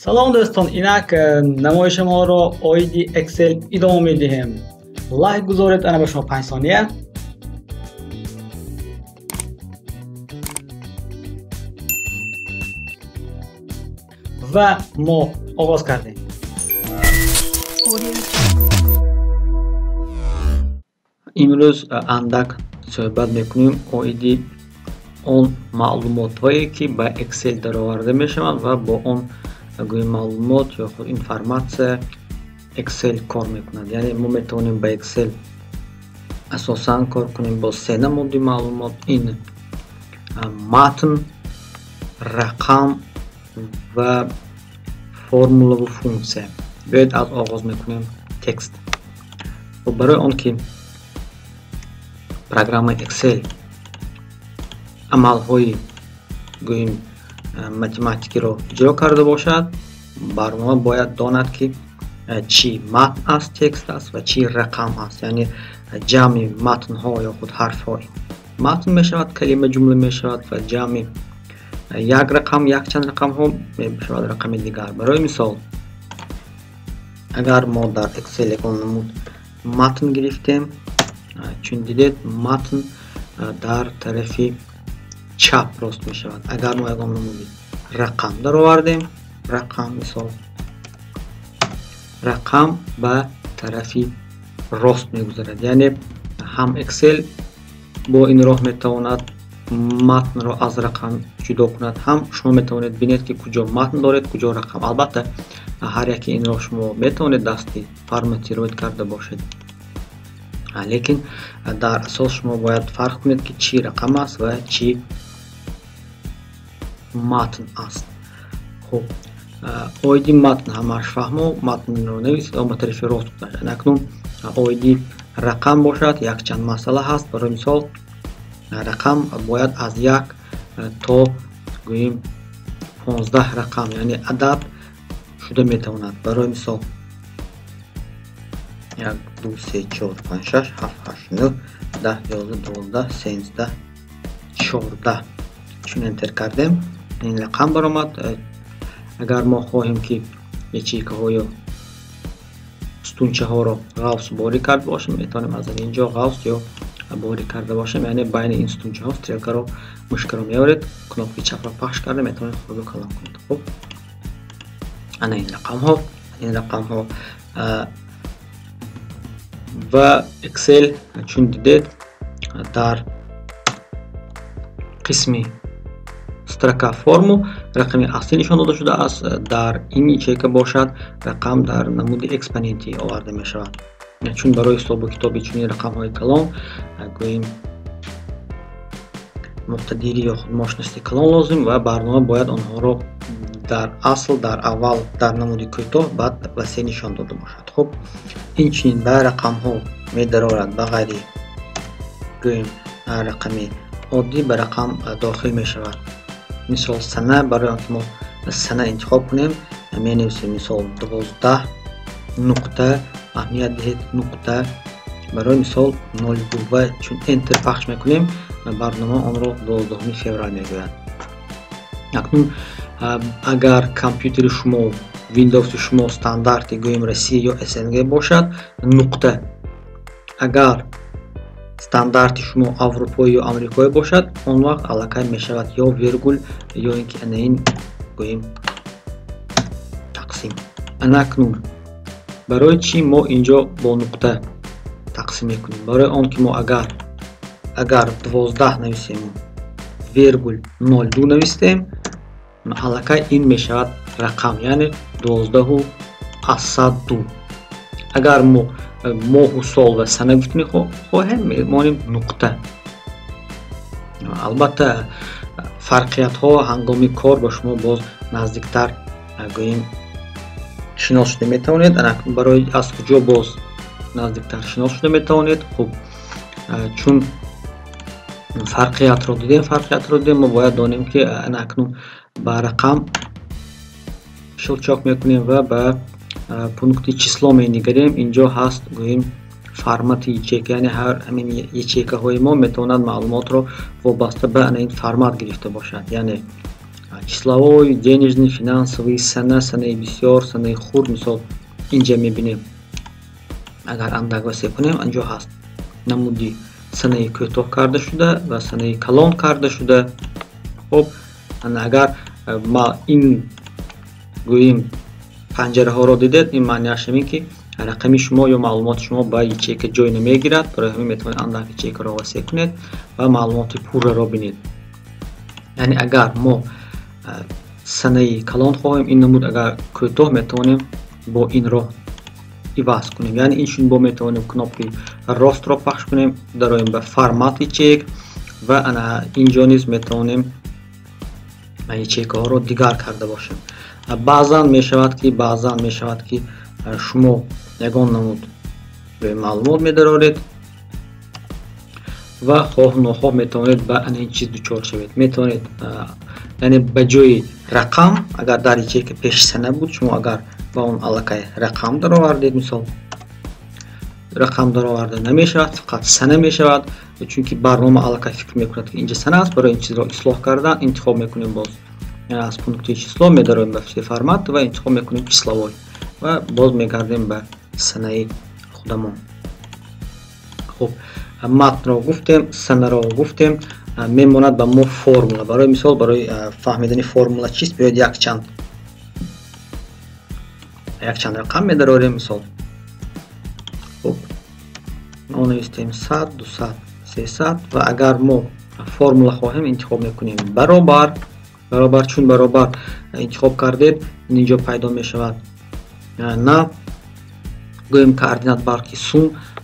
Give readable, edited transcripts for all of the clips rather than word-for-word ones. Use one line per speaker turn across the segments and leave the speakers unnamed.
Салом дӯстон, инак намоиши моро оиди Excel идома медиҳем. Лайк гузоред, ана ба шумо 5 сония. Ва мо оғоз кардем. Имрӯз андак суҳбат мекунем оиди он маълумотҳое, ки ба Excel дароварда мешаванд ва бо он гӯи маълумот ё худ информатсия Excel кор мекунад. Яъне мо метавонем ба Excel асосан кор кунем бо се намуди маълумот: ин матн, рақам ва формулаву функсия. Биёед аз оғоз мекунем текст. Барои он ки программаи Excel амалҳои гӯем математикиро иҷро карда бошад, барнома бояд донад, ки чӣ матн аст, текст аст ва чӣ рақам аст. Яъне ҷамъи матнҳо ё худ ҳарфҳо матн мешавад, калима, ҷумла мешавад ва ҷамъи як рақам, якчанд рақамҳо мешавад рақами дигар. Барои мисол, агар мо дар Excel ягон намуд матн гирифтем, чун дидед, матн дар тарафи чап рост мешавад. Агар мо ягон намуди рақам даровардем, рақам, мисол, рақам ба тарафи рост мегузарад. Яъне ҳам Excel бо ин роҳ метавонад матнро аз рақам ҷудо кунад, ҳам шумо метавонед бинед, ки куҷо матн доред, куҷо рақам. Албатта, ҳар яке инро шумо метавонед дастӣ форматировать карда бошед, лекин дар асос шумо бояд фарқ кунед, ки чӣ рақам аст ва чӣ матн аст. Хуб, оиди матн ҳамааш фаҳмо, матнро нависед, он ба тарафи рост гузашт. Акнун оиди рақам бошад, якчанд масъала ҳаст. Барои мисол, рақам бояд аз 1 то гӯем 15 рақам, яъне адад шуда метавонад. Барои мисол, 1, 2, 3, 4, 5, 6, 7, 8, 9, 10, 11, 12, 13, 14. Чун enter кардем, ин рақам баромад. Агар мо хоҳем, ки ячейкаҳо ё сутунчаҳоро ғафс борӣ карда бошем, метавонем аз ин ҷо ғафс ё борӣ карда бошем. Яъне байни ин сутунчаҳо стрелкаро, мушкаро меоред, кнопкаи чапро пахш карда метавонед хурду калон кунед. Хуб, ана ин рақамҳо, ин рақамҳо. Ва Excel, чун дидед, дар қисми строка формул рақами аслӣ нишон дода шудааст. Дар ин ячейка бошад, рақам дар намуди экспонентӣ оварда мешавад, чун барои ҳисобу китоби чунин рақамҳои калон, гӯем, муқтадири ё худ мощности калон лозим ва барнома бояд онҳоро дар асл дар аввал дар намуди кӯтоҳ, баъд васеъ нишон дода бошад. Хуб, инчунин ба рақамҳо медарорад, ба ғайри, гӯем, рақами оддӣ ба рақам дохил мешавад, мисол, сана. Барои он ки мо сана интихоб кунем, менависем, мисол, 12 нуқта, аҳамият диҳед, нуқта, барои мисол, 02 ва чун enter пахш мекунем, барнома онро 12 феврал мегӯяд. Акнун агар компютери шумо, Windowси шумо стандарти, гӯем, Россия ё СНГ бошад, нуқта. Агар стандарти шумо аврупоӣ ё амрикоӣ бошад, он вақт аллакай мешавад ё вергул, ё ин ки ана ин, гӯем, тақсим. Ана акнун барои чӣ мо инҷо бо нуқта тақсим мекунем? Барои он ки мо агар 12 нависем, вергул 02 навистем, аллакай ин мешавад рақам, яъне 12,02. Агар мо моҳу сол ва сана гуфта мехоҳем, мемонем нуқта. Албатта, фарқиятҳо ҳангоми кор ба шумо боз наздиктар, гӯем, шинос шуда метавонед. Барои аз куҷо боз наздиктар шинос шуда метавонед? Хуб, чун фарқиятро дидем, мо бояд донем, ки ана акнун ба рақам щелчок мекунем ва ба пункти число менигарем. Инҷо ҳаст, гӯем, формати ячейка, яъне ҳар ҳамин ячейкаҳои мо метавонад маълумотро вобаста ба ана ин формат гирифта бошад. Яъне Числовой, денежный, финансовый, сана, санаи бисёр, санаи хурд. Мисол, инҷа мебинем, агар андак васеъ кунем, анҷо ҳаст намуди санаи кӯтоҳ карда шуда ва санаи калон карда шуда. Хуб, агар ма ин гӯем панҷараҳоро дидед, ин маънияш ҳамин, ки рақами шумо ё маълумоти шумо ба ячейка ҷой намегирад. Барои ҳамин метавонед андак ячейкаро васеъ кунед ва маълумоти пурраро бинед. Яъне агар мо санаи калон хоҳем, ин намуд, агар кӯтоҳ, метавонем бо ин роҳ иваз кунем. Яъне инчунин бо метавонем кнопкаи ростро пахш кунем, дароем ба формат ячеек ва ана инҷо низ метавонем ячейкаҳоро дигар карда бошем. Баъзан мешавад, ки шумо ягон намуд маълумот медароред ва хоҳ нохоҳ метавонед ба ана ин чиз дучор шавед. Метавонед, яъне ба ҷои рақам, агар дар ячейка пеши сана буд, шумо агар ба он аллакай рақам даровардед, мисол, рақам дароварда намешавад, фақат сана мешавад, чунки барнома аллакай фикр мекунад, ки инҷа сана аст. Барои ин чизро ислоҳ кардан интихоб мекунем боз аз пункти число, медароем ба все формат ва интихоб мекунем числовой ва боз мегардем ба санаи худамон. Хуб, матнро гуфтем, санаро гуфтем, мемонад ба мо формула. Барои мисол, барои фаҳмидани формула чист, биёед якчанд рақам медарорем. Мисол, хуб, мо навистем 100, 200, 300 ва агар мо формула хоҳем, интихоб мекунем баробар. Баробар, чун баробар интихоб кардед, инҷо пайдо мешавад на гӯем координат, балки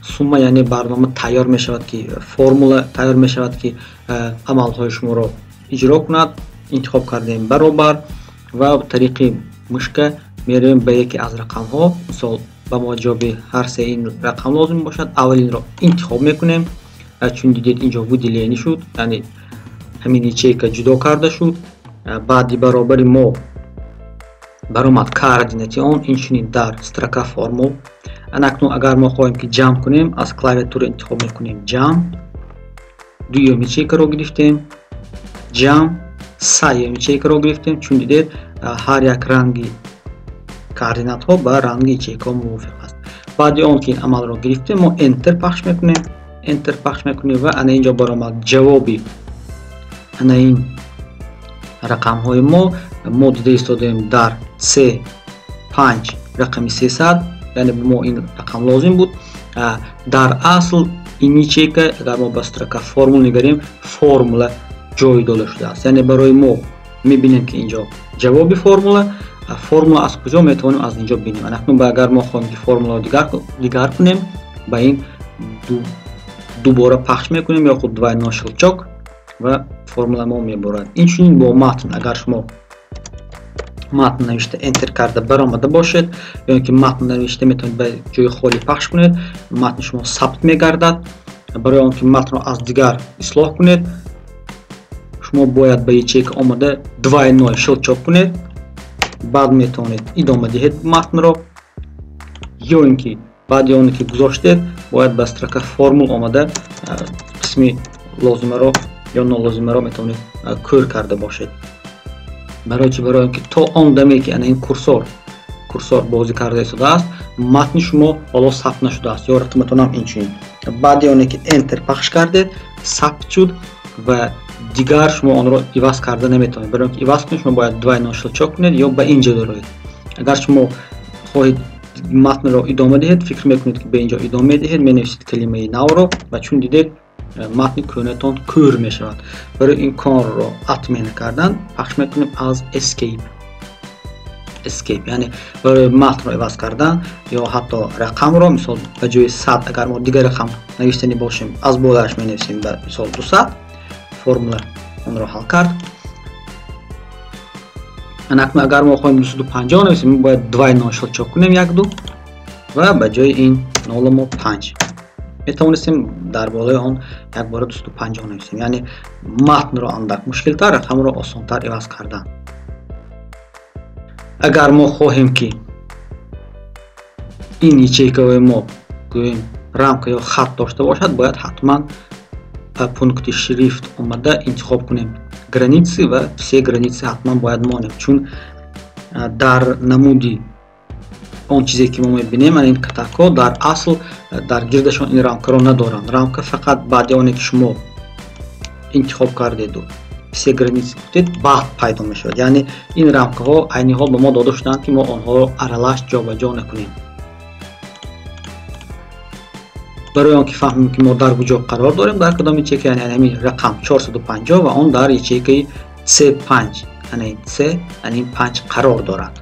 сумма. Яъне барнома тайёр мешавад, ки формула тайёр мешавад, ки амалҳои шуморо иҷро кунад. Интихоб кардем баробар ва тариқи мышка меравем ба яке аз рақамҳо. Мисол, ба мо ҷоби ҳар се ин рақам лозим бошад, аввалинро интихоб мекунем. Чун дидед, инҷо выделение шуд, яъне ҳамин ячейка ҷудо карда шуд. Баъди баробари мо баромад координати он, инчунин дар строка формул. Анакнун агар мо хоҳем, ки ҷамъ кунем, аз клавиатура интихоб мекунем ҷамъ. Дуюм ячейкаро гирифтем, ҷамъ, сеюм ячейкаро гирифтем. Чун дидед, ҳар як ранги координатҳо ба ранги ячейкаҳо мувофиқ аст. Баъди он ки ин амалро гирифтем, мо Enter пахш мекунем. Enter пахш мекунем ва ана инҷо баромад ҷавоби ана ин рақамҳои мо. Мо дида истодаем дар се панҷ рақами 300, яъне ба мо ин рақам лозим буд. Дар асл ин ячейка, агар мо ба строка формул нигарем, формула ҷой дода шудааст. Яъне барои мо мебинем, ки инҷо ҷавоби формула. Формула аз куҷо метавонем аз инҷо бинем. Акнун агар мо хоҳем, ки формуларо дигар кунем, ба ин дубора пахш мекунем ё худ двойной щелчок ва формула мо меборад. Инчунин бо матн, агар шумо матн навишта, Enter карда баромада бошед ё ин ки матн навишта, метавонед ба ҷои холӣ пахш кунед, матни шумо сабт мегардад. Барои он ки матнро аз дигар ислоҳ кунед, шумо бояд ба ячейка омада двойной щелчок кунед, баъд метавонед идома диҳед матнро, ё ин ки баъди оне ки гузоштед, бояд ба строка формул омада, қисми лозимаро ё нолозимаро метавонед кӯр карда бошед. Барои чи? Барои он ки то он даме ки ана ин курсор бозӣ карда истодааст, матни шумо ҳоло сабт нашудааст ё рақаматонам инчунин. Баъди оне ки Enter пахш кардед, сабт шуд ва дигар шумо онро иваз карда наметавонед. Барои он ки иваз кунед, шумо бояд двойной щелчок кунед ё ба ин ҷо дароед. Агар шумо хоҳед матнро идома диҳед, фикр мекунед, ки ба ин ҷо идома медиҳед, менависед калимаи навро ва чун дидед, матни кӯҳнатон кӯр мешавад. Барои ин корро отмена кардан пахш мекунем аз Escape. Escape, яъне барои матнро иваз кардан ё ҳатто рақамро. Мисол, ба ҷои 100 агар мо дигар рақам навиштани бошем, аз болааш менависем, ба мисол, 200. Формула онро ҳал кард. Акнун агар мо хоҳем 250 нависем, мо бояд двойной щелчок кунем, як, ду, ва ба ҷои ин нола мо панҷ метавонистем дар болои он якбора 250 нависем. Яъне матнро андак мушкилтар, рақамро осонтар иваз кардан. Агар мо хоҳем, ки ин ячейкаҳои мо, гӯем, рамка ё хат дошта бошад, бояд ҳатман ба пункти шрифт омада интихоб кунем. границы ва все границы ҳатман бояд монем, чун дар намуди он чизе ки мо мебинем, ин катакҳо дар асл дар гирдашон ин рамкаро надоранд. Рамка фақат баъди оне ки шумо интихоб кардеду все границы гуфтед, баъд пайдо мешавад. Яъне ин рамкаҳо айни ҳол ба мо дода шуданд, ки мо онҳоро аралаш ҷобаҷо накунем. Барои он ки фаҳмем, ки мо дар куҷо қарор дорем, дар кадом ячейка, яъне ҳамин рақам 450 ва он дар ячейкаи C5, яъне C, яъне 5 қарор дорад.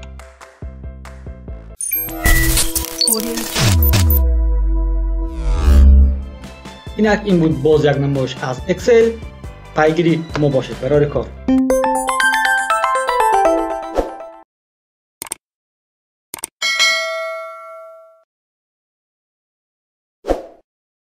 Инак ин буд боз як намоиш аз Excel. Пайгири мо бошед. Барори кор.